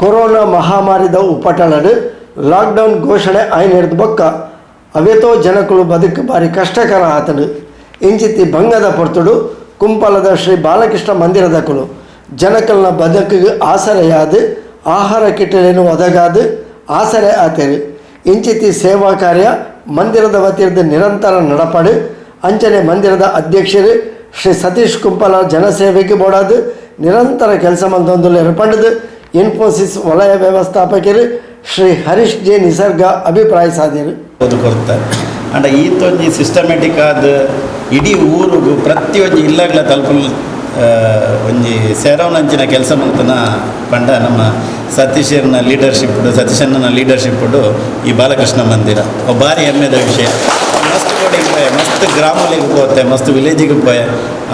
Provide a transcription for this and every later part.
Corona ಮಹಾಮಾರಿದ ಉಪಟಳಡು lockdown ಘೋಷಣೆ ಆಯ್ನೆರ್ದು ಬೊಕ್ಕ ಅವೇತೋ ಜನಕುಲು ಬದುಕು ಬಾರಿ ಕಷ್ಟಕರ ಆತನು. ಇಂಚಿತ್ತಿ ಬಂಗದ ಪೊರ್ತುಡು ಕುಂಪಲದ ಶ್ರೀ ಬಾಲಕೃಷ್ಣ ಮಂದಿರದಕುಲು ಜನಕಲ್ನ ಬದುಕಿಗೆ ಆಸರೆಯಾದ ಆಹಾರ ಕಿಟ್ಟಲೇನು ಒದಗಾದು ಆಸರೆ ಆತೇರು. ಇಂಚಿತ್ತಿ ಸೇವಾ ಕಾರ್ಯ ಮಂದಿರದ ವತಿಯಿಂದ ನಿರಂತರ ನಡಪಡು. ಅಂಚನೆ ಮಂದಿರದ ಅಧ್ಯಕ್ಷರು ಶ್ರೀ ಸತೀಶ್ ಕುಂಪಲ ಜನಸೇವೆಗೆ ಬೋಡಾದು ನಿರಂತರ ಕೆಲಸ ಮಂದೊಂದುಲ್ಲೆರ್ ಪಂಡುದು ಇನ್ಫೋಸಿಸ್ ವಲಯ ವ್ಯವಸ್ಥಾಪಕರು ಶ್ರೀ ಹರೀಶ್ ಜೆ ನಿಸರ್ಗ ಅಭಿಪ್ರಾಯಿಸಾದಿರು. ಅದು ಕೊರ್ತಾರೆ. ಅಂಡ ಈತೊಂಜಿ ಸಿಸ್ಟಮೆಟಿಕ್ ಆದ್ ಇಡೀ ಊರುಗು ಪ್ರತಿಯೊಂಜಿ ಇಲ್ಲಗ್ಲ ತಲುಪಲು ಒಂಜಿ ಸೇರವನಂಚಿನ ಕೆಲಸ ಮಲ್ತನ ಪಂಡ ನಮ್ಮ ಸತೀಶರ್ನ ಲೀಡರ್ಶಿಪ್, ಸತೀಶಣ್ಣನ ಲೀಡರ್ಶಿಪ್ ಈ ಬಾಲಕೃಷ್ಣ ಮಂದಿರ ಅವು ಭಾರಿ ಹೆಮ್ಮೆದ ವಿಷಯ. ಮಸ್ತ್ ಕೋಡಿಗೆ ಪೋಯೆ, ಮಸ್ತ್ ಗ್ರಾಮಗಳಿಗೆ ಪೋತೆ, ಮಸ್ತ್ ವಿಲೇಜಿಗೆ ಪೋಯೆ.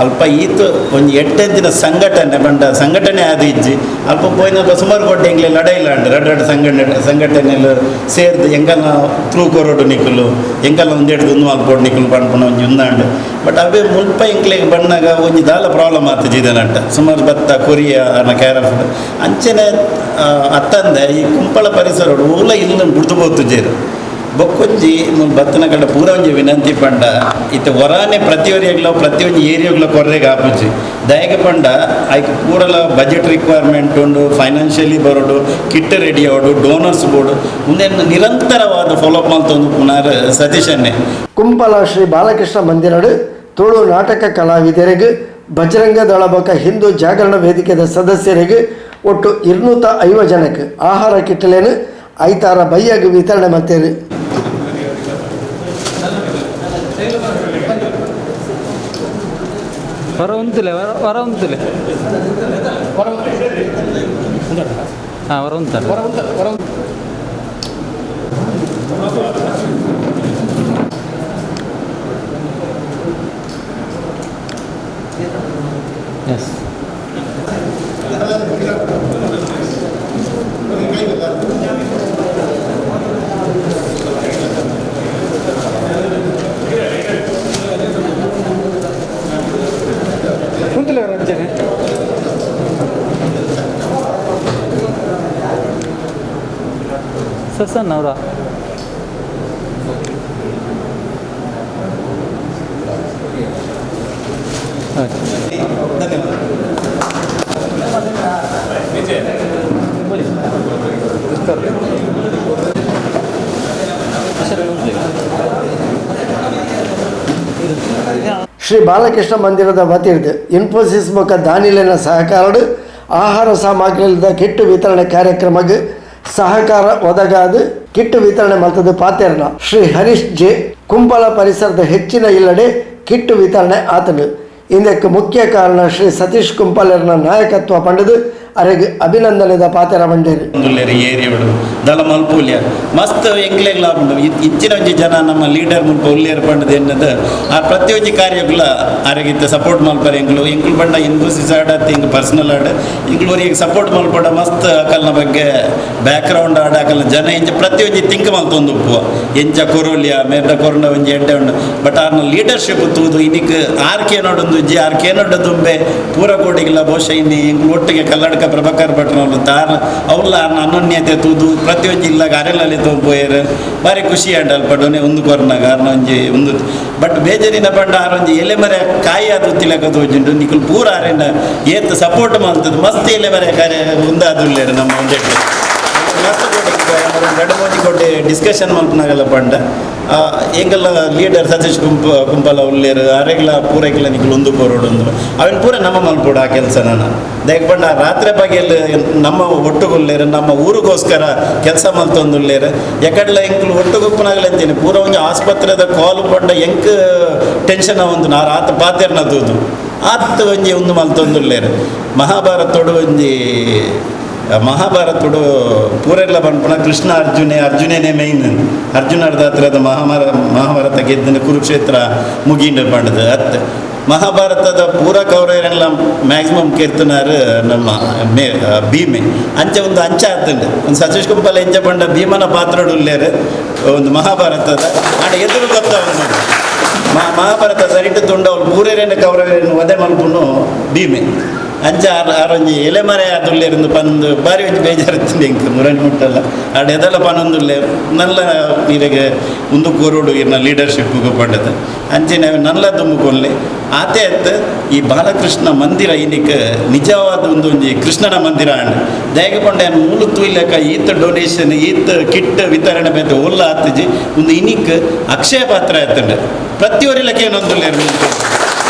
ಅಲ್ಪ ಈತ್ ಒಂಜಿ ಎಟ್ಟೆಂಚಿನ ಸಂಘಟನೆ ಪಂಡ ಸಂಘಟನೆ ಆದ್ ಇಜ್ಜಿ. ಅಲ್ಪ ಪೋಯಿನಲ್ಪ ಸುಮಾರು ಕೋಟಿ ಎಂಕ್ಲೆ ಲಡಾಯಿಲ ಉಂಡು. ರಡ್ಡ್ ರಡ್ಡ್ ಸಂಘಟನೆ ಸಂಘಟನೆಲು ಸೇರ್ದು ಎಂಕಲ್ನ ತ್ರೂ ಕೊರೊಡು ನಿಕುಲು, ಎಂಕಲ್ನ ಒಂದೆಡ್ದು ಉಂದು ಮಲ್ಪೊಡು ನಿಕುಲು ಪನ್ಪುನ ಒಂಜಿ ಉಂದಾಂಡ್. ಬಟ್ ಅವೇ ಮುಲ್ಪ ಎಂಕ್ಲೆಗ್ ಬನ್ನಗ ಒಂಜಿ ದಾಲ ಪ್ರಾಬ್ಲಮ್ ಆತು ಜಿದನಂಟ ಸುಮಾರು ಭತ್ತ ಕೊರಿಯ ಅನ್ನ ಕ್ಯಾರಫ್ ಅಂಚನೆ ಅತ್ತಂದೆ ಈ ಕುಂಪಳ ಪರಿಸರಡು ಓಲ ಇಲ್ಲು ಬುಡ್ದು ಪೋತುಜೆರ್. ಬೊಕ್ಕೊಂಜಿ ಮುಲ್ ಬತ್ತನ ಕಡೆ ಪೂರ ಒಂಜಿ ವಿನಂತಿ ಪಂಡ, ಇತ್ತೆ ಹೊರಾನೆ ಪ್ರತಿಯೊರಿಯಗ್ಲ ಪ್ರತಿಯೊಂಜಿ ಏರಿಯಾಗ್ಲ ಕೊರ್ರೆಗ್ ಆಪುಜಿ. ದಯಗೆ ಪಂಡ ಐಕ್ ಪೂರಲ ಬಜೆಟ್ ರಿಕ್ವೈರ್ಮೆಂಟ್ ಉಂಡು, ಫೈನಾನ್ಷಿಯಲಿ ಬರೋಡು, ಕಿಟ್ ರೆಡಿ ಆವಡು, ಡೋನರ್ಸ್ ಬೋಡು. ಉಂದೆನ್ ನಿರಂತರವಾದ ಫಾಲೋ ಅಪ್ ಮಲ್ತೊಂದು ಪುನಾರ್ ಸತೀಶನ್ನೇ. ಕುಂಪಲ ಶ್ರೀ ಬಾಲಕೃಷ್ಣ ಮಂದಿರಡು ತುಳು ನಾಟಕ ಕಲಾವಿದರಿಗೆ, ಬಜರಂಗ ದಳ ಬೊಕ ಹಿಂದೂ ಜಾಗರಣ ವೇದಿಕೆದ ಸದಸ್ಯರಿಗೆ ಒಟ್ಟು 250 ಜನಕ್ಕೆ ಆಹಾರ ಕಿಟ್ಟಲೇನು ಐತಾರ ಬೈಯಾಗ ವಿತರಣೆ ಮಲ್ತೇರು. ವರ ಉಂತುಲೆ, ವರ ವರ ಉಂತುಲೆ. ಹಾಂ, ವರ ಉಂತಲ್ಲ. ಎಸ್. ಉಂತುಲೆ ರಂಜನೆ. ಸಸನ್ ಅವರ. ಧನ್ಯವಾದ. ಶ್ರೀ ಬಾಲಕೃಷ್ಣ ಮಂದಿರದ ವತಿರ್ದು ಇನ್ಫೋಸಿಸ್ ಬೊಕ ದಾನಿಲೆನ ಸಹಕಾರಡು ಆಹಾರ ಸಾಮಗ್ರಿದ ಕಿಟ್ಟು ವಿತರಣೆ ಕಾರ್ಯಕ್ರಮಕ್ಕೆ ಸಹಕಾರ ಒದಗಾದು ಕಿಟ್ಟು ವಿತರಣೆ ಮಲ್ತದ ಪಾತೆರ್ನ ಶ್ರೀ ಹರೀಶ್ ಜೆ, ಕುಂಪಲ ಪರಿಸರದ ಹೆಚ್ಚಿನ ಇಲ್ಲಡೆ ಕಿಟ್ಟು ವಿತರಣೆ ಆತನು. ಇದಕ್ಕೆ ಮುಖ್ಯ ಕಾರಣ ಶ್ರೀ ಸತೀಶ್ ಕುಂಪಲರ್ನ ನಾಯಕತ್ವ ಪಂಡದು ಅರೆಗ್ ಅಭಿನಂದನೆದ ಪಾತೆರ ಬಂಡೇರು. ಉಲ್ಲೆರ್ ಏರಿಯೋಡು ದಲ ಮಲ್ಪೂಲ್ಯ ಮಸ್ತ್ ಎಂಕ್ಲೆಗ್ ಲಾಭ ಉಂಡು. ಇಚ್ಚಿನ ಒಂಜಿ ಜನ ನಮ್ಮ ಲೀಡರ್ ಮುಲ್ಪ ಉಲ್ಲೇರ್ ಪಂಡದು ಎನ್ನದು ಆ ಪ್ರತಿಯೊಂಜಿ ಕಾರ್ಯಗುಲ ಆರೆಗಿತ್ತ ಸಪೋರ್ಟ್ ಮಲ್ಪರೆ. ಎಂಕ್ಲು ಎಂಕ್ಲು ಬಂಡ ಇನ್ಫೋಸಿಸ್ ಆಡ ಎಂಕ್ ಪರ್ಸನಲ್ ಆಡ ಎಂಕ್ಲು ಒರಿಯಗ್ ಸಪೋರ್ಟ್ ಮಲ್ಪಡ. ಮಸ್ತ್ ಅಕಲ್ನ ಬಗ್ಗೆ ಬ್ಯಾಕ್ ಗ್ರೌಂಡ್ ಆಡ, ಅಕಲ್ನ ಜನ ಎಂಚ ಪ್ರತಿಯೊಂಜಿ ತಿಂಕ್ ಮಲ್ತೊಂದು ಉಪ್ಪುವ, ಎಂಚ ಕೊರೋಲಿಯ ಮೇರ್ದ ಕೊರೋನ ಒಂಜಿ ಎಡ್ಡೆ ಉಂಡು. ಬಟ್ ಆರ್ನ ಲೀಡರ್ಶಿಪ್ ತೂದು ಇನಿಕ್ ಆರ್ ಕೆ ನೋಡೊಂದು ಇಜ್ಜಿ. ಆರ್ ಕೆ ನೋಡ ದುಂಬೆ ಪೂರ ಕೋಟಿಗೆಲ್ಲ ಬಹುಶಃ ಇನ್ನಿ ಎಂಕ್ಲು ಒಟ್ಟಿಗೆ ಕಲ್ಲಡ್ಕ ಪ್ರಭಾಕರ್ ಭಟ್ನವ್ರು ತಾರ್ ಅವ್ಲ ಆರ್ನ ಅನನ್ಯತೆ ತೂದು ಪ್ರತಿಯೊಂಜಿ ಇಲ್ಲಾಗ ಅರೆಲಲ್ಲಿ ತೋಪೋಯೆರ್. ಬಾರಿ ಖುಷಿ ಆಂಡ್ ಅಲ್ಪ ಡೊನೆ ಒಂದು ಕೊರ್ನಾಗ ಆರ್ನ ಒಂಜಿ ಒಂದು. ಬಟ್ ಬೇಜಾರಿನ ಪಂಡ ಆರ್ ಒಂಜಿ ಎಲೆ ಮರೆ ಕಾಯಿ ಆದ್ ತಿಲಕ ತೋಜುಂಡು. ನಿಕುಲು ಪೂರ ಆರೆನ ಏತ್ ಸಪೋರ್ಟ್ ಮಲ್ತದ್ದು ಮಸ್ತ್ ಎಲೆ ಮರೆ ಕಾರ್ಯ ಉಂದಾದುಲ್ಲೇರು. ನಮ್ಮ ಒಂದೆಟ್ ಮಸ್ತ್ ಕೋಟಿ ರಡ್ಡ್ ಮೂಜಿ ಕೋಟಿ ಡಿಸ್ಕಷನ್ ಮಲ್ಪನಾಗಲ್ಲ ಪಂಡ, ಎಂಕಲ್ನ ಲೀಡರ್ ಸತೀಶ್ ಕುಂಪಲ ಉಲ್ಲೇರು, ಅರೆಗ್ಲ ಪೂರೈಕ್ಲ ನಿಕುಲು ಒಂದು ಕೊರೊಡು ಒಂದು ಅವೆನ್ ಪೂರ ನಮ್ಮ ಮಲ್ಪೊಡು ಆ ಕೆಲಸ. ನಾನು ದಯಕ್ ಪಂಡ ರಾತ್ರಿ ಬಗೆಲ್ ನಮ್ಮ ಒಟ್ಟುಗುಲ್ಲೇರು, ನಮ್ಮ ಊರಿಗೋಸ್ಕರ ಕೆಲಸ ಮಲ್ತೊಂದುಲ್ಲೇರು. ಎಕಡ್ಲ ಎಂಕ್ಲು ಒಟ್ಟುಗುಪ್ಪನಾಗಲ ಅಂತೀನಿ ಪೂರ ಒಂಜಿ ಆಸ್ಪತ್ರೆದ ಕಾಲು ಪಂಡ ಎಂಕ್ ಟೆನ್ಷನ್ ಒಂದು ನಾ ರಾತ್ರಿ ಪಾತೆರ್ನ ತೂದು ಆತ್ ಒಂಜಿ ಒಂದು ಮಲ್ತೊಂದುಲ್ಲೇರು. ಮಹಾಭಾರತೋಡು ಒಂಜಿ ಮಹಾಭಾರತೋಡು ಪೂರೆಲ್ಲ ಪನ್ಪುನ ಕೃಷ್ಣ ಅರ್ಜುನೆ, ಅರ್ಜುನೇನೆ ಮೈನ್. ಅರ್ಜುನರ್ದ ಹತ್ರದ ಮಹಾಭಾರತ ಗೆದ್ದಿನ ಕುರುಕ್ಷೇತ್ರ ಮುಗಿಂಡ ಪಂಡದು ಅತ್. ಮಹಾಭಾರತದ ಪೂರ ಕೌರವರೆಲ್ಲ ಮ್ಯಾಕ್ಸಿಮಮ್ ಕೀರ್ತನಾರು ನಮ್ಮ ಮೇ ಭೀಮೆ. ಅಂಚೆ ಒಂದು ಅಂಚೆ ಆತಂಡು ಒಂದು ಸತೀಶ್ ಕುಂಪಲ ಎಂಚ ಪಂಡ ಭೀಮನ ಪಾತ್ರಡು ಉಲ್ಲೇರು ಒಂದು ಮಹಾಭಾರತದ ಆಂಡ ಎದುರು ಗೊತ್ತ ಒಂದು ಮಹಾಭಾರತ ಸರಿಟು ತುಂಡ ಅವ್ರು ಪೂರೇರೇನ ಕೌರವರೇನು ವಧೆ ಮಲ್ಪುನು ಭೀಮೆ. ಅಂಚ ಆರೊಂಜಿ ಎಲೆಮರೆ ಆದುಲ್ಲೇರಿಂದು ಪಂದು ಬಾರಿ ಒಂಜಿ ಬೇಜಾರಿತ್ತು ಎಂಕ್ ಮುರಣಿ ಮುಟ್ಟಲ್ಲ ಆಡ ಎದಲ ಪನೊಂದುಲ್ಲೆ ನಲ್ಲ ಇರೆಗೆ ಉಂದು ಕೋರೋಡು ಇರ್ನ ಲೀಡರ್ಶಿಪ್ ಪಂಡದು ಅಂಚನೆ ನಲ್ಲ ದುಮ್ಮುಕೊಲ್ಲೆ ಆತೆ ಅತ್ ಈ ಬಾಲಕೃಷ್ಣ ಮಂದಿರ ಇನಿಕ್ ನಿಜವಾದ ಒಂದು ಒಂಜಿ ಕೃಷ್ಣನ ಮಂದಿರ ಅಂಡ್ ದಯಗೆ ಪಂಡ ಮೂಲು ತೂಯ್ಲಕ ಈತ ಡೊನೇಷನ್ ಈತ ಕಿಟ್ ವಿತರಣೆ ಬೇತೆ ಒಲ್ಲ ಆತಜಿ ಒಂದು ಇನಿಕ್ ಅಕ್ಷಯ ಪಾತ್ರ ಆಯ್ತಂಡ ಪ್ರತಿಯೊರಿಲಕ್ಕೆ ಏನೊಂದುಲ್ಲೇರು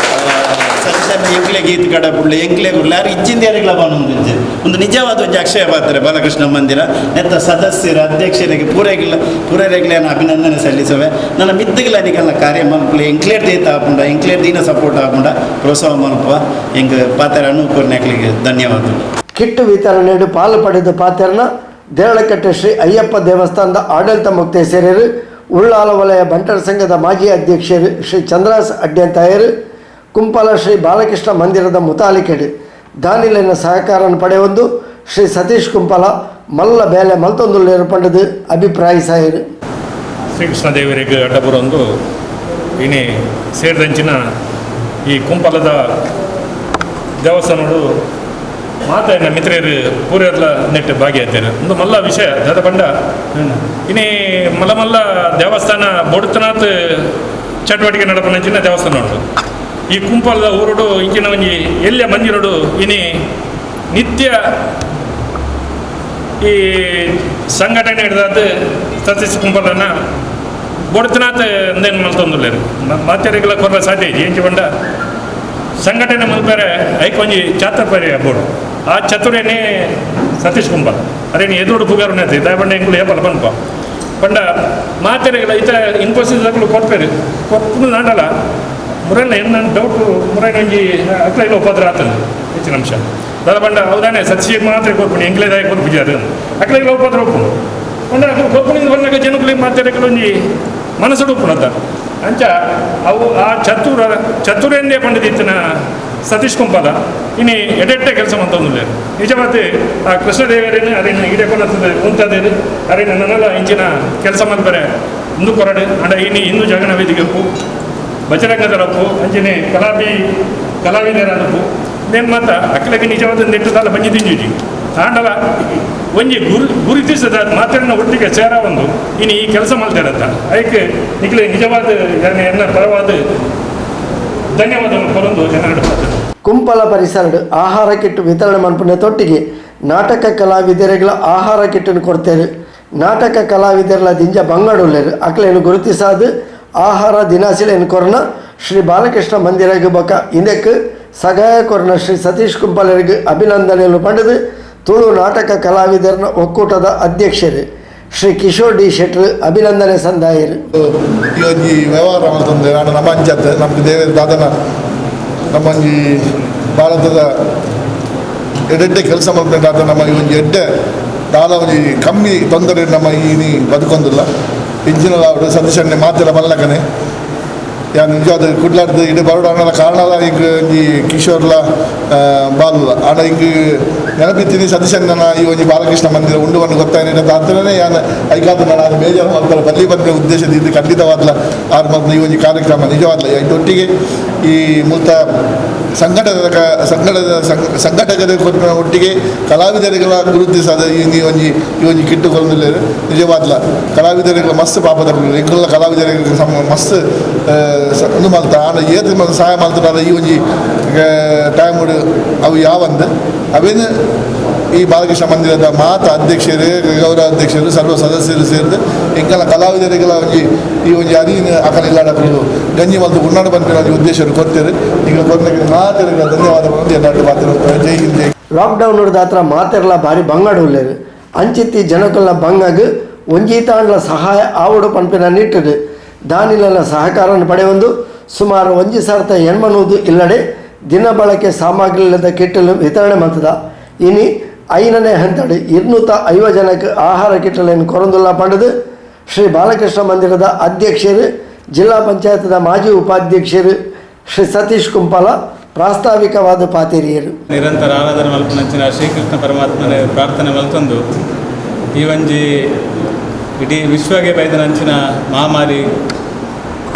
ಸಣ್ಣ ಎಂಕ್ಲೆಗೆ ಈತ್ ಕಡ ಪುಳ್ಳೆ ಎಂಕ್ಲೆ ಗುಳ್ಳೆ ಯಾರು ಇಜ್ಜಿಂದ ಯಾರಿಗ್ಲ ಬಾನೊಂದು ಒಂದು ನಿಜವಾದ ಒಂಜಿ ಅಕ್ಷಯ ಪಾತ್ರೆ ಬಾಲಕೃಷ್ಣ ಮಂದಿರ ನೆತ್ತ ಸದಸ್ಯರ ಅಧ್ಯಕ್ಷರಿಗೆ ಪೂರೈಗಿಲ್ಲ ಪೂರೈಗ್ಲ ಅಭಿನಂದನೆ ಸಲ್ಲಿಸುವೆ ನನ್ನ ಮಿತ್ತುಗಳ ನಿಗಲ್ಲ ಕಾರ್ಯ ಮಲ್ಪುಲೆ ಎಂಕ್ಲೇರ್ ದೇತ ಆಪುಂಡ ಎಂಕ್ಲೇರ್ ದಿನ ಸಪೋರ್ಟ್ ಆಪುಂಡ ಪ್ರೋತ್ಸಾಹ ಮಲ್ಪ ಎಂಕ್ ಪಾತ್ರ ಅನುಕೂಲನೆಗಳಿಗೆ ಧನ್ಯವಾದಗಳು. ಕಿಟ್ಟು ವಿತರಣೆಡು ಪಾಲು ಪಡೆದ ಪಾತ್ರನ ದೇರಳಕಟ್ಟೆ ಶ್ರೀ ಅಯ್ಯಪ್ಪ ದೇವಸ್ಥಾನದ ಆಡಳಿತ ಮುಕ್ತೇಸರರು ಉಳ್ಳಾಲ ವಲಯ ಬಂಟರ ಸಂಘದ ಮಾಜಿ ಅಧ್ಯಕ್ಷರು ಶ್ರೀ ಚಂದ್ರಾಸ್ ಅಡ್ಯಂತಾಯರು ಕುಂಪಾಲ ಶ್ರೀ ಬಾಲಕೃಷ್ಣ ಮಂದಿರದ ಮುತಾಲಿಕೆಡು ದಾನಿಲಿನ ಸಹಕಾರವನ್ನು ಪಡೆಯೊಂದು ಶ್ರೀ ಸತೀಶ್ ಕುಂಪಾಲ ಮಲ್ಲ ಬೇಲೆ ಮಲ್ತೊಂದುಲ್ಲೇರು ಪಂಡದು ಅಭಿಪ್ರಾಯಿಸಾಯರು. ಶ್ರೀಕೃಷ್ಣ ದೇವರಿಗೆ ಅಡ್ಡಬರೊಂದು ಇನಿ ಸೇರಿದಂಚಿನ ಈ ಕುಂಪಾಲದ ದೇವಸ್ಥಾನಗಳು ಮಾತಾಯಿನ ಮಿತ್ರರು ಪೂರೆರ್ಲ ನೆಟ್ಟು ಭಾಗಿಯಾಗ್ತಾರೆ. ಒಂದು ಮಲ್ಲ ವಿಷಯ ದಾದ ಪಂಡ ಇನಿ ಮಲ್ಲ ಮಲ್ಲ ದೇವಸ್ಥಾನ ಬೊಡ್ತನಾಥ್ ಚಟುವಟಿಕೆ ನಡಪನಂಚಿನ ದೇವಸ್ಥಾನ ಉಂಟು. ಈ ಕುಂಪಾಲದ ಊರುಡು ಇಂಚಿನ ಒಂಜಿ ಎಲ್ಲಿಯ ಮಂದಿರೋಡು ಇನಿ ನಿತ್ಯ ಈ ಸಂಘಟನೆ ಹಿಡ್ದಾದ ಸತೀಶ್ ಕುಂಪಾಲನ ಬೊಡ್ತನಾಥ್ ಅಂದೇನು ಮಲ್ತೊಂದುಲ್ಲೇರು ಮಾತೆರಿಗೆಲ್ಲ ಕೊರ್ರ ಸಾಧ್ಯ ಐತಿ. ಎಂಚಿ ಪಂಡ ಸಂಘಟನೆ ಮಲ್ಪೆರೆ ಐಕ್ ಒಂಜಿ ಚಾತರ್ಪರಿ ಬೋರ್ಡು ಆ ಚತುರೇನೆ ಸತೀಶ್ ಕುಂಬಾಲ ಅರೇನು ಎದುರು ಪುಗಾರು ನೇತಿ ದಯಪಂಡ ಎಂಕುಲು ಏಪಲ ಪನ್ಪ ಪಂಡ ಮಾತೆರೆಗಳ ಇತ ಇನ್ಫೋಸಿಸ್ ಅಕ್ಲು ಕೊರ್ಪೇರು ಕೊರ್ಪುನು ನಾಡಲ್ಲ ಮುರಲ್ಲ ಎನ್ನ ಡೌಟ್ ಮುರೈನ ಒಂಜಿ ಅಕ್ಲ ಉಪದ್ರ ಆತಂದು ಹೆಚ್ಚಿನ ಅಂಶ ದಾದ ಪಂಡ ಹೌದಾನೆ ಸತೀಶ್ ಮಾತ್ರ ಕೊರ್ಪುಣಿ ಎಂಕ್ಲೇದಾಯ ಕೊರ್ಪುಜಾರು ಅಕ್ಲ ಉಪದ್ರ ಉಪ್ಪುನು ಪಂಡ ಅಕ್ಲು ಕೊರ್ಪುಣಿಂದ ಬಂದಾಗ ಜನಕುಲಿ ಮಾತೆರೆಗಳ ಒಂಜಿ ಮನಸ್ಸುಡು ಉಪ್ಪುನದ ಅಂಚ ಅವು ಆ ಚತುರೇಂದೇ ಪಂಡಿತಿತ್ತಿನ ಸತೀಶ್ ಕುಂಪಾಲ ಇನಿ ಎಡೆಟ್ಟೆ ಕೆಲಸ ಮಂತೊಂದುಲ್ಲೇರು ನಿಜವಾದ ಆ ಕೃಷ್ಣದೇವರೇನು ಅರೇನು ಈಡೆ ಕೊನತ್ತದೆ ಉಂತದೇನು ಅರೇನು ನನ್ನೆಲ್ಲ ಇಂಚಿನ ಕೆಲಸ ಮಲ್ಪರೆ ಹಿಂದೂ ಕೊರಡು ಅಂಡ ಇನಿ ಹಿಂದೂ ಜಾಗರಣ ವೇದಿಕೆಪ್ಪು ಬಜರಂಗದರಪ್ಪು ಅಂಚಿನೆ ಕಲಾವಿದರಪ್ಪು ನೇನು ಮಾತ ಅಕ್ಲಗೆ ನಿಜವಾದ ನೆಟ್ಟದಾಲ ಬಂಜಿ ತಿಂಜುಜಿ ತಾಂಡಲ ಒಂಜಿ ಗುರುತಿಸದ ಮಾತನ್ನ ಒಟ್ಟಿಗೆ ಸೇರ ಒಂದು ಇನ್ನು ಈ ಕೆಲಸ ಮಾಡ್ತಾರಂತ ಅದಕ್ಕೆ ನಿಖಿಲ ನಿಜವಾದ ಎನ್ನ ಪರವಾದ ಧನ್ಯವಾದಗಳು ಕೊರೊಂದು ಜನರ. ಕುಂಪಲ ಪರಿಸರಡು ಆಹಾರ ಕಿಟ್ಟು ವಿತರಣೆ ಮನ್ಪುನ ತೊಟ್ಟಿಗೆ ನಾಟಕ ಕಲಾವಿದರುಗಳ ಆಹಾರ ಕಿಟ್ಟನ್ನು ಕೊಡ್ತೇವೆ. ನಾಟಕ ಕಲಾವಿದರ ದಿಂಜ ಬಂಗಡುಲ್ಲೇರು ಅಕ್ಲೇನು ಗುರುತಿಸಾದು ಆಹಾರ ದಿನಾಸಿಲೇನು ಕೊರನ ಶ್ರೀ ಬಾಲಕೃಷ್ಣ ಮಂದಿರಗೆ ಬೊಕ ಇಂದಕ್ಕೆ ಸಗಾಯ ಕೊರನ ಶ್ರೀ ಸತೀಶ್ ಕುಂಪಲರಿಗೆ ಅಭಿನಂದನೆಯನ್ನು ಪಡೆದು ತುಳು ನಾಟಕ ಕಲಾವಿದರನ ಒಕ್ಕೂಟದ ಅಧ್ಯಕ್ಷರು ಶ್ರೀ ಕಿಶೋರ್ ಡಿ ಶೆಟ್ಟರು ಅಭಿನಂದನೆ ಸಂದಾಯರು. ಈ ಒಂಜಿ ವ್ಯವಹಾರ ಮಲ್ತೊಂದು ನಾಡ ನಮ್ಮ ಅಂಚತ್ ನಮ್ಮ ದೇವರ ದಾದನ ನಮ್ಮೊಂಜಿ ಭಾರತದ ಎಡೆಡ್ಡೆ ಕೆಲಸ ಮಲ್ಪುಂಡಾತ ನಮ್ಮ ಈ ಒಂಜಿ ಎಡ್ಡೆ ದಾಲ ಒಂಜಿ ಕಮ್ಮಿ ತೊಂದರೆ ನಮ್ಮ ಈ ಬದುಕೊಂದಿಲ್ಲ ಇಂಚಿನ ಸತೀಶಣ್ಣೆ ಮಾತೆಲ್ಲ ಮಲ್ಲಕನೆ ಯಾನ್ ನಿಜವಾದ ಕುಡ್ಲಾಡ್ದು ಇಡೀ ಬರೋಡ ಅನ್ನೋದ ಕಾರಣಲ ಇಂಕ್ ಒಂಜಿ ಕಿಶೋರ್ಲ ಬಾಲುಲ ಆಂಡ ಇಂಕ್ ನೆನಪಿತ್ತೀನಿ ಸತೀಶಣ್ಣನ ಈ ಒಂಜಿ ಬಾಲಕೃಷ್ಣ ಮಂದಿರ ಉಂಡು ಬಂದು ಗೊತ್ತಾಯ್ತು ಆತನೇ ಯಾನ್ ಐಕಾತ ನಾನು ಬೇಜಾರು ಮಾಡ್ತಾರೆ ಬಲ್ಲಿ ಬಂದ ಉದ್ದೇಶದ ಇದು ಖಂಡಿತವಾದ್ಲ ಆರು ಮಲ್ಪನ ಈ ಒಂಜಿ ಕಾರ್ಯಕ್ರಮ ನಿಜವಾದ್ಲ ಒಟ್ಟಿಗೆ ಈ ಮೂಲ್ತ ಸಂಘಟಕರ ಕೊರ್ಪಿನ ಒಟ್ಟಿಗೆ ಕಲಾವಿದರಿಗಳ ಗುರುತಿಸದ ಈ ಒಂಜಿ ಈ ಒಂಜಿ ಕಿಟ್ಟು ಕೊರೊಂದುಲ್ಲೆರ್ ನಿಜವಾದ್ಲ ಕಲಾವಿದರಿಗಳ ಮಸ್ತ್ ಪಾಪದ ಎಂಕುಲ್ಲ ಕಲಾವಿದರಿಗೆ ಸಮ ಮಸ್ತ್ ಉಂದು ಮಲ್ತ ಆಂಡ ಏತ್ ಮಲ್ತ ಸಹಾಯ ಮಲ್ತುಂಡಲ ಈ ಒಂಜಿ ಟೈಮ್ ಅವು ಯಾವಂದ್ ಅವೇನು ಈ ಬಾಲಕೃಷ್ಣ ಮಂದಿರದ ಮಾತ ಅಧ್ಯಕ್ಷರು ಗೌರವ ಅಧ್ಯಕ್ಷರು ಸರ್ವ ಸದಸ್ಯರು ಸೇರಿದು ಎಂಕಲ ಕಲಾವಿದರಿಗೆಲ್ಲ ಒಂಜಿ ಈ ಒಂಜಿ ಅರಿವಿನ ಅಕಲ ಇಲ್ಲಾಡಕುಲು ಗಂಜಿ ಮಲ್ತು ಉನ್ನಾಡು ಪನ್ಪಿನ ಒಂಜಿ ಉದ್ದೇಶ ಕೊರ್ತೆರ್ ಈಗ ಕೊರ್ನಕ್ಕೆ ಮಾತೆರೆಗ್ಲ ಧನ್ಯವಾದಗಳು ಎಲ್ಲಾಡು ಮಾತಾಡ್ತಾರೆ. ಜೈ ಹಿಂದ್ ಜೈ. ಲಾಕ್ಡೌನ್ ದಾತ್ರ ಮಾತೆರ್ಲ ಭಾರಿ ಬಂಗಡುಲ್ಲೇರು ಅಂಚಿತ್ತಿ ಜನಕುಲ್ನ ಬಂಗಗ್ ಒಂಜೀತಾಂಡ್ಲ ಸಹಾಯ ಆವಡು ಪನ್ಪಿನ ನಿಟ್ಟುಡು ದಾನಿಲನ ಸಹಕಾರವನ್ನು ಪಡೆಯೊಂದು ಸುಮಾರು 1800 ಇಲ್ಲಡೆ ದಿನ ಬಳಕೆ ಸಾಮಗ್ರಿಲ್ಲದ ಕಿಟ್ಟಲು ವಿತರಣೆ ಮಲ್ತದ. ಇನಿ 5ನೇ ಹಂತಡು 250 ಜನಕ್ಕೆ ಆಹಾರ ಕಿಟ್ಟలను ಕೊರಂದುಲ್ಲ ಪಂಡದು ಶ್ರೀ ಬಾಲಕೃಷ್ಣ ಮಂದಿರದ ಅಧ್ಯಕ್ಷರು ಜಿಲ್ಲಾ ಪಂಚಾಯತ್ದ ಮಾಜಿ ಉಪಾಧ್ಯಕ್ಷರು ಶ್ರೀ ಸತೀಶ್ ಕುಂಪಾಲ ಪ್ರಾಸ್ತಾವಿಕವಾದ ಪಾತೇರಿಯರು. ನಿರಂತರ ಆರಾಧನೆ ಮಲ್ಪನಂಚಿನ ಶ್ರೀಕೃಷ್ಣ ಪರಮಾತ್ಮನ ಪ್ರಾರ್ಥನೆ ಮಲ್ತೊಂದು ಈ ಒಂಜಿ ಇಡೀ ವಿಶ್ವಗೆ ಬೈದನಂಚಿನ ಮಹಾಮಾರಿ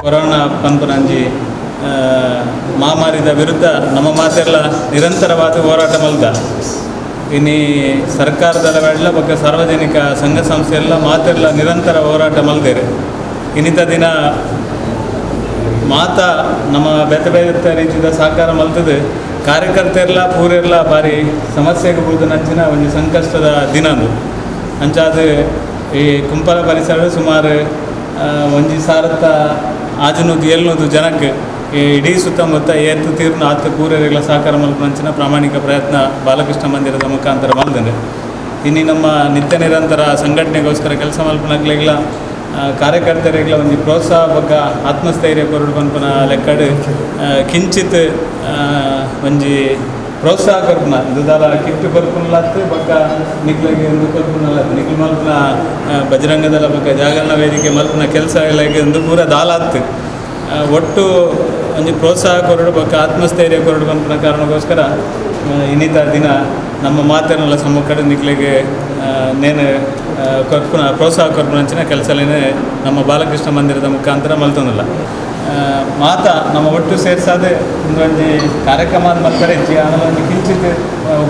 ಕೊರೋನಾ ಪನ್ಪುನಂಜಿ ಮಹಾಮಾರಿದ ವಿರುದ್ಧ ನಮ್ಮ ಮಾತೆಲ್ಲ ನಿರಂತರವಾದ ಹೋರಾಟ ಮಲ್ದ. ಇನಿ ಸರ್ಕಾರದ ವೆಳ್ಳ ಬೊಕ್ಕ ಸಾರ್ವಜನಿಕ ಸಂಘ ಸಂಸ್ಥೆ ಎಲ್ಲ ಮಾತೆಲ್ಲ ನಿರಂತರ ಹೋರಾಟ ಮಲ್ದೇರು. ಇನ್ನಿತ ದಿನ ಮಾತ ನಮ್ಮ ಬೇತೆ ಬೇತೆ ರೀತಿಯ ಸಹಕಾರ ಮಲ್ತದೆ. ಕಾರ್ಯಕರ್ತೆರ್ಲ ಪೂರೆರ್ಲ ಬಾರಿ ಸಮಸ್ಯೆಗೆ ಬೂರ್ದು ನಂಚಿನ ಒಂಜಿ ಸಂಕಷ್ಟದ ದಿನ ಅದು. ಅಂಚಾದ ಈ ಕುಂಪಲ ಪರಿಸರ ಸುಮಾರು 1700 ಜನಕ್ಕೆ ಈ ಇಡೀ ಸುತ್ತಮುತ್ತ ಏತು ತೀರ್ನ ಆತು ಪೂರೆರೆಗ್ಲ ಸಹಕಾರ ಮಲ್ಪುನಂಚಿನ ಪ್ರಾಮಾಣಿಕ ಪ್ರಯತ್ನ ಬಾಲಕೃಷ್ಣ ಮಂದಿರದ ಮುಖಾಂತರ ಮಲ್ದನೆ. ಇನ್ನು ನಮ್ಮ ನಿತ್ಯ ನಿರಂತರ ಸಂಘಟನೆಗೋಸ್ಕರ ಕೆಲಸ ಮಲ್ಪನಕ್ಲೆಗ್ಲ ಕಾರ್ಯಕರ್ತರಿಗ್ಲ ಒಂಜಿ ಪ್ರೋತ್ಸಾಹ ಬೊಕ್ಕ ಆತ್ಮಸ್ಥೈರ್ಯ ಕೊರಡು ಪನ್ಪುನ ಲೆಕ್ಕಡ್ ಕಿಂಚಿತ್ ಒಂಜಿ ಪ್ರೋತ್ಸಾಹ ಕೊರ್ಪುನ ದುದಾಲ ಕಿಟ್ಟು ಕೊರ್ಪುನಲತ್ತು ಬೊಕ್ಕ ನಿಕ್ಲೆಗ್ ಇಂದು ಕೊರ್ಪುನಲತ್ತು ನಿಕ್ಲು ಮಲ್ಪುನ ಬಜರಂಗದಳ ಬೊಕ್ಕ ಜಾಗರಣ ವೇದಿಕೆ ಮಲ್ಪುನ ಕೆಲಸ ಇಂದು ಪೂರ ದಾಲಾತ್ತು ಒಟ್ಟು ಒಂಜಿ ಪ್ರೋತ್ಸಾಹ ಕೊರಡು ಬೊಕ್ಕ ಆತ್ಮಸ್ಥೈರ್ಯ ಕೊರಡು ಪನ್ಪುನ ಕಾರಣಕ್ಕೋಸ್ಕರ ಇನ್ನಿತ ದಿನ ನಮ್ಮ ಮಾತೆನ್ನೆಲ್ಲ ಸಮ್ಮುಖಡ್ ನಿಕ್ಲೆಗ್ ನೇನು ಕೊರ್ಪುನ ಪ್ರೋತ್ಸಾಹ ಕೊರ್ಪುನಂಚಿನ ಕೆಲಸಲೇನೆ ನಮ್ಮ ಬಾಲಕೃಷ್ಣ ಮಂದಿರದ ಮುಖಾಂತರ ಮಲ್ತೊಂದುಲ್ಲ. ಮಾತ ನಮ್ಮ ಒಟ್ಟು ಸೇರ್ಸಾದೆ ಒಂಜಿ ಕಾರ್ಯಕ್ರಮ ಮಲ್ಪರೆ ಇಜ್ಜಿ. ಆಮೇಲೆ ಒಂಜಿ ಕಿಂಚಿತ್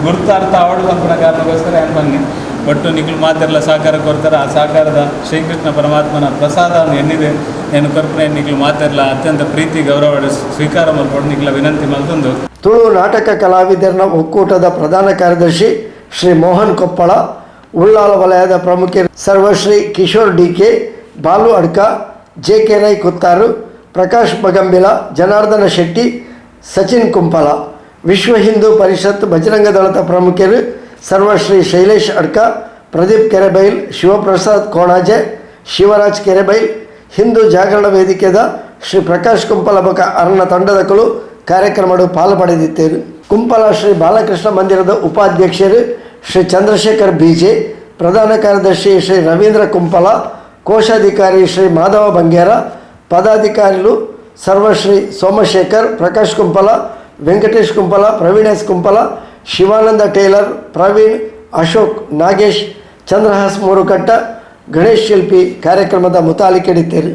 ಗುರ್ತಾರ್ಥ ಆವಡು ಪನ್ಪುನ ಕಾರಣಕ್ಕೋಸ್ಕರ ಏನ್ ಬನ್ನಿ ಒಟ್ಟು ನಿಕ್ಲು ಮಾತೆರ್ಲ ಸಹಕಾರ ಕೊರ್ತಾರೆ. ಆ ಸಹಕಾರದ ಶ್ರೀಕೃಷ್ಣ ಪರಮಾತ್ಮನ ಪ್ರಸಾದ ಎನ್ನಿದೆ ಏನು ಕೊರ್ಪುನ ನಿಕ್ಲು ಮಾತೆರ್ಲ ಅತ್ಯಂತ ಪ್ರೀತಿ ಗೌರವ ಸ್ವೀಕಾರ ಮಲ್ಪೊಡು ನಿಕ್ಲ ವಿನಂತಿ ಮಲ್ತೊಂದು. ತುಳು ನಾಟಕ ಕಲಾವಿದರನ ಒಕ್ಕೂಟದ ಪ್ರಧಾನ ಕಾರ್ಯದರ್ಶಿ ಶ್ರೀ ಮೋಹನ್ ಕೊಪ್ಪಳ, ಉಳ್ಳಾಲ ವಲಯದ ಪ್ರಮುಖ ಸರ್ವಶ್ರೀ Kishore DK, Balu Adka, J K Rai Kuttar, Prakash Bagambila, Janardhana Shetty, Sachin Kumpala, Vishwa Hindu ಪರಿಷತ್ ಬಜರಂಗ ದಳದ ಪ್ರಮುಖರು ಸರ್ವಶ್ರೀ ಶೈಲೇಶ್ ಅಡ್ಕ, ಪ್ರದೀಪ್ ಕೆರೆಬೈಲ್, ಶಿವಪ್ರಸಾದ್ ಕೋಣಾಜೆ, ಶಿವರಾಜ್ ಕೆರೆಬೈಲ್, ಹಿಂದೂ ಜಾಗರಣ ವೇದಿಕೆದ ಶ್ರೀ ಪ್ರಕಾಶ್ ಕುಂಪಲ ಬೊಕ ಅರಣ ತಂಡದಕುಲು ಕಾರ್ಯಕ್ರಮಡು ಪಾಲು ಪಡೆದಿತ್ತೇರು. ಕುಂಪಲ ಶ್ರೀ ಬಾಲಕೃಷ್ಣ ಮಂದಿರದ ಉಪಾಧ್ಯಕ್ಷರು ಶ್ರೀ ಚಂದ್ರಶೇಖರ್ ಬಿಜೆ, ಪ್ರಧಾನ ಕಾರ್ಯದರ್ಶಿ ಶ್ರೀ ರವೀಂದ್ರ ಕುಂಪಲ, ಕೋಶಾಧಿಕಾರಿ ಶ್ರೀ ಮಾಧವ ಬಂಗೇರ, ಪದಾಧಿಕಾರಿಗಳು ಸರ್ವಶ್ರೀ ಸೋಮಶೇಖರ್, ಪ್ರಕಾಶ್ ಕುಂಪಲ, ವೆಂಕಟೇಶ್ ಕುಂಪಲ, ಪ್ರವೀಣ್ ಎಸ್ ಕುಂಪಲ, ಶಿವಾನಂದ ಟೇಲರ್, ಪ್ರವೀಣ್, ಅಶೋಕ್, ನಾಗೇಶ್, ಚಂದ್ರಹಾಸ್ ಮೂರುಕಟ್ಟ, ಗಣೇಶ್ ಶಿಲ್ಪಿ ಕಾರ್ಯಕ್ರಮದ ಮುತಾಲಿಕೆಡಿತ್ತೇರು.